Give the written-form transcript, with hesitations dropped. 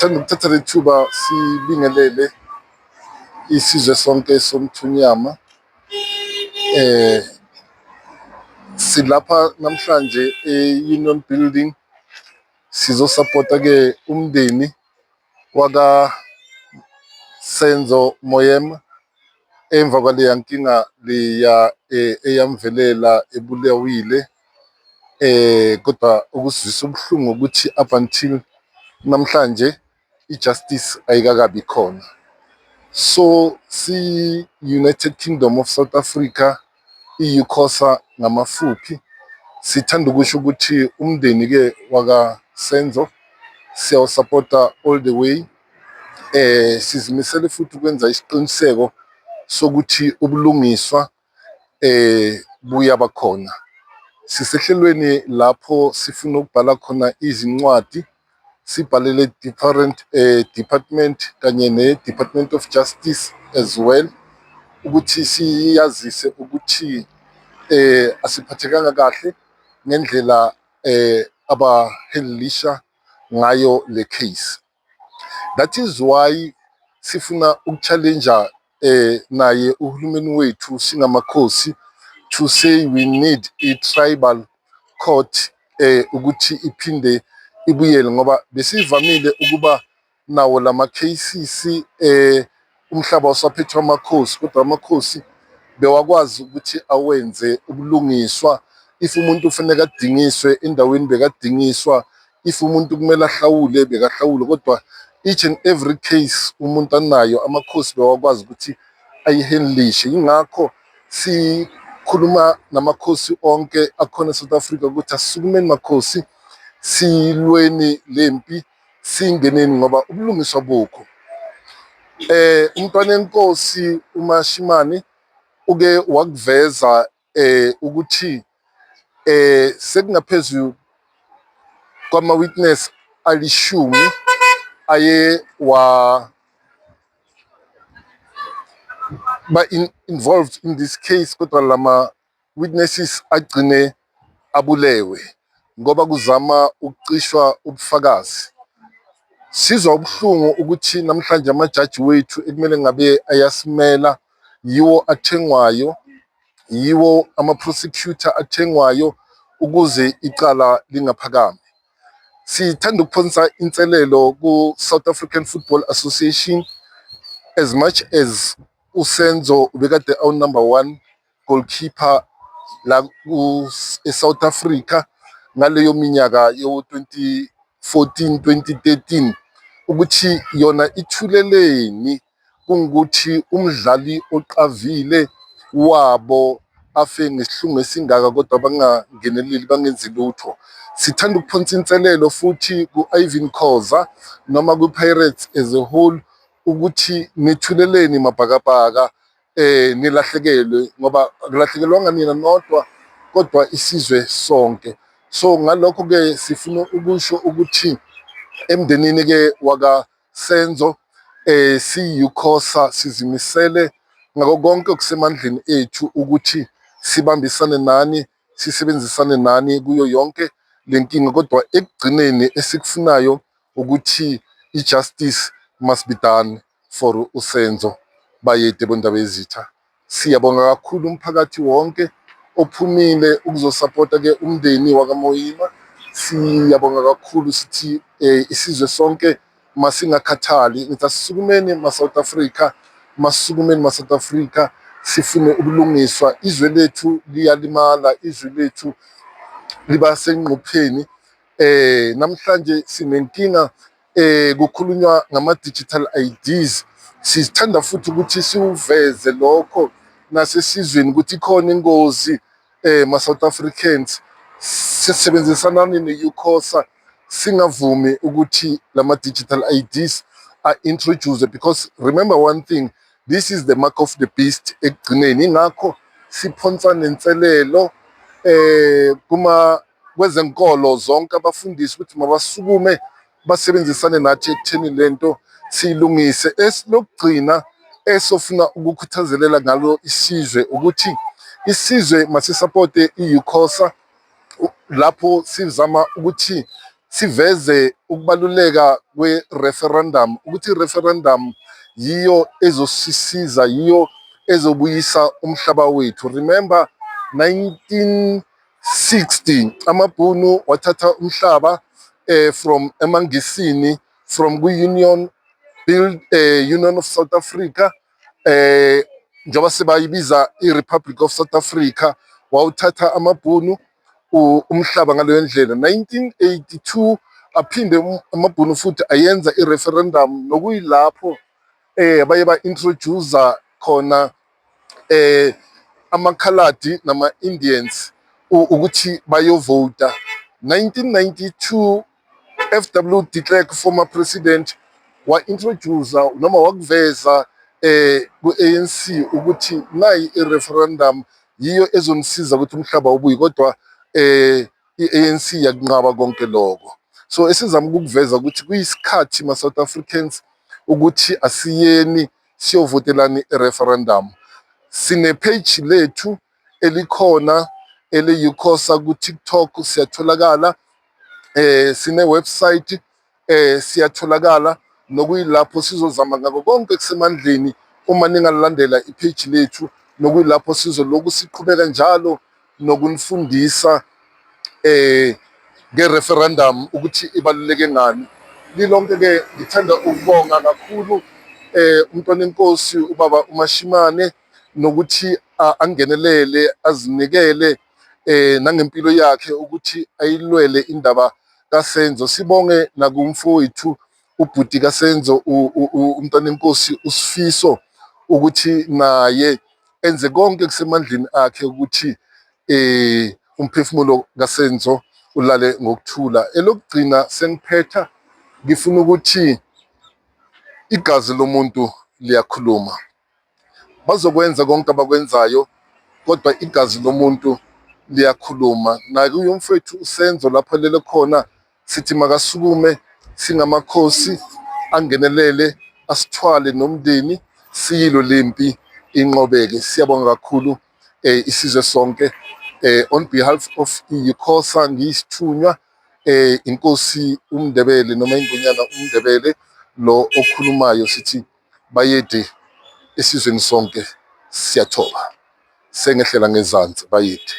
Sithanda ukuthatha leli thuba sibingelele isizwe sonke somthonyama. Silapha namhlanje e-Union Building sizosapota-ke umndeni waka Senzo Moyema emva kwaleya nkinga leya eyamvelela ebulawile. Kodwa okusizwisa ubuhlungu ukuthi up until namhlanje i-justice ayikakabi khona. So siyi-United Kingdom of South Africa, i-UCOSA ngamafuphi, sithanda ukusho ukuthi umndeni-ke wakaSenzo siyawusapota all the way. Sizimisele futhi ukwenza isiqiniseko sokuthi ubulungiswa buyaba khona. Sisehlelweni lapho sifuna ukubhala khona izincwadi, sibhalele different department kanye ne-Department of Justice as well, ukuthi siyazise ukuthi asiphathekanga kahle ngendlela abahandlisha ngayo le case. That is why sifuna uku-challenge naye uhulumeni wethu singamakhosi to say we need i-tribal court ukuthi iphinde ibuyele, ngoba besivamile ukuba nawo lama cases, umhlaba usaphethwe amakhosi, kodwa amakhosi bewakwazi ukuthi awenze ubulungiswa. If umuntu kufanele adingiswe endaweni, bekadingiswa. If umuntu kumele ahlawule, bekahlawule. Kodwa each and every case umuntu anayo, amakhosi bewakwazi ukuthi ayihandlishe. Yingakho sikhuluma namakhosi onke akhona e-South Africa ukuthi asisukumeni makhosi, silweni lempi, singeneni, ngoba ubulungiswa bukho. Umntwana enkosi uMashimane uke wakuveza ukuthi sekungaphezu kwama-witness alishumi aye wa ba involved in this case, kodwa lama witnesses agcine abulewe ngoba kuzama ukucishwa ubufakazi. Sizwa ubuhlungu ukuthi namhlanje amajaji wethu ekumele ngabe ayasimela yiwo athengwayo, yiwo ama-prosecutor athengwayo ukuze icala lingaphakami. Sithanda ukuphonsa inselelo ku-South African Football Association, as much as uSenzo ubekade awu-number one goalkeeper la e-South Africa ngaleyo minyaka yo-2014, 2013, ukuthi yona ithuleleni kungukuthi umdlali oqavile wabo afe ngesihlungu esingaka kodwa bangangeneleli, bangenzi lutho. Sithanda ukuphonsa inselelo futhi ku-Irvin Khoza noma kwi-Pirates as a whole ukuthi nithuleleni mabhakabhaka, nilahlekelwe, ngoba akulahlekelwanga nina nodwa kodwa isizwe sonke. So ngalokho-ke sifuna ukusho ukuthi emndenini-ke waka Senzo, siyi-UCOSA sizimisele ngako konke okusemandleni ethu ukuthi sibambisane nani, sisebenzisane nani kuyo yonke le nkinga, kodwa ekugcineni esikufunayo ukuthi i-justice must be done for uSenzo. Bayede boNdabezitha. Siyabonga kakhulu umphakathi wonke ophumile ukuzosapota-ke umndeni wakaMoima. Siyabonga kakhulu, sithi isizwe sonke masingakhathali. Ngithi asisukumeni ma-South Africa, masisukumeni ma-South Africa, sifune ubulungiswa. Izwe lethu liyalimala, izwe lethu liba sengqupheni. Namhlanje sinenkinga, kukhulunywa ngama-digital IDs. Sithanda futhi ukuthi siwuveze lokho nasesizweni ukuthi ikhona ingozi, ma-South Africans, sisebenzisanani ne-UCOSA, singavumi ukuthi lama-digital IDs a-introduce, because remember one thing, this is the mark of the beast ekugcineni. Ingakho siphonsa nenselelo kuma kwezenkolo zonke, abafundisi, ukuthi mabasukume basebenzisane nathi ekutheni lento siyilungise. Esilokugcina esofuna ukukhuthazelela ngalo isizwe ukuthi isizwe masisapote i-UCOSA lapho sizama ukuthi Siveze ukubaluleka kwe-referendum, ukuthi i-referendum yiyo ezosisiza, yiyo ezobuyisa umhlaba wethu. Remember 1960 amabhunu wathatha umhlaba from emaNgisini, from kwi-Union build Union of South Africa, njengoba sebayibiza i-Republic of South Africa. Wawuthatha amabhunu umhlaba ngaleyo ndlela. 1982 aphinde amabhunu futhi ayenza i-referendum, nokuyilapho baye ba-introduce khona amakhaladi nama-Indians ukuthi bayovota. 1992 FW de Klerk, former president, wa-introduce noma wakuveza ku-ANC ukuthi nayi i-referendum yiyo ezonisiza ukuthi umhlaba ubuye, kodwa i-ANC yakunqaba konke lokho. So esizama ukukuveza ukuthi kuyisikhathi, ma-South Africans, ukuthi asiyeni siyovotelani i-referendum. Sine-page lethu elikhona eliyi-UCOSA ku-TikTok, siyatholakala. Sine-website, siyatholakala, nokuyilapho sizozama ngako konke kusemandleni uma ningalandela i-page lethu, nokuyilapho sizoloku siqhubeka njalo nokunifundisa nge-referendum ukuthi ibaluleke ngani. Lilonke-ke ngithanda ukubonga kakhulu umntwana enkosi ubaba uMashimane nokuthi angenelele, azinikele nangempilo yakhe ukuthi ayilwele indaba kaSenzo. Sibonge nakumfowethu, ubhuti kaSenzo, umntwana enkosi uSifiso, ukuthi naye enze konke kusemandleni akhe ukuthi umphefumulo kaSenzo ulale ngokuthula. Elokugcina, sengiphetha, ngifuna ukuthi igazi lomuntu liyakhuluma. Bazokwenza konke abakwenzayo, kodwa igazi lomuntu liyakhuluma. Nakuye umfowethu uSenzo lapho elele khona, sithi makasukume singamakhosi, angenelele, asithwale nomndeni, siyilo lempi inqobeke. Siyabonga kakhulu isizwe sonke. On behalf of i-UCOSA, ngiyisithunywa, inkosi uMndebele noma ingonyana uMndebele lo okhulumayo, sithi bayede esizweni sonke, siyathoba. Sengehlela ngezansi, bayede.